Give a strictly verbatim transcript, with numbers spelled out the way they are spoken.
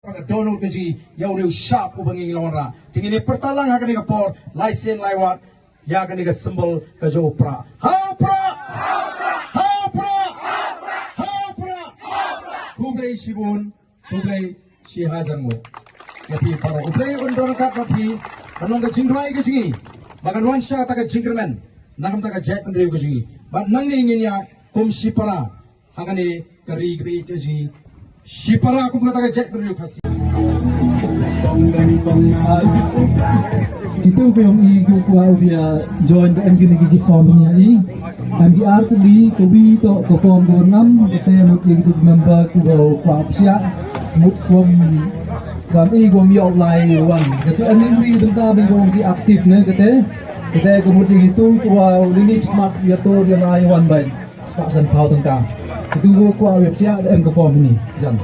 Ka dohnud ka jong ngi ïa une u shap uba ngi la wanrah. Te ngin ïa pyrta lang ha kane ka por, lai sien lai wat, ïa kane ka symbol ka jong u prah. Ha u prah! Ha u prah! Ha u prah! Khublei shibun, khublei shihajar nguh. Ïa phi para, U Blei un don ryngkat bad phi, ban long ka jingduwai ka jong ngi ba kan wan sha kata ka jingkyrmen na ka bynta ka jaitbynriew ka jong ngi. Bad nangne ngin ïa kum shipara ha kane ka ri kaba ïeit ka jong ngi, shipara kum kata ka jaitbynriew Khasi. Itu ko ïong i ko kwah u bia join da em kini ki form ni i. Em ki ar kali ko bi to ko form ko nam ko te mut i ki member ko ko kwah psiah mut ko kam i ko mi ok lai wan. Kata em ni bi bynta bi ko ki aktif ne kata. Kata ko mut i tu ko wa lini chmat ya to ya lai wan bai. Spah san pau tang ka. Itu ko kwah u bia psiah da em ko form ni jan.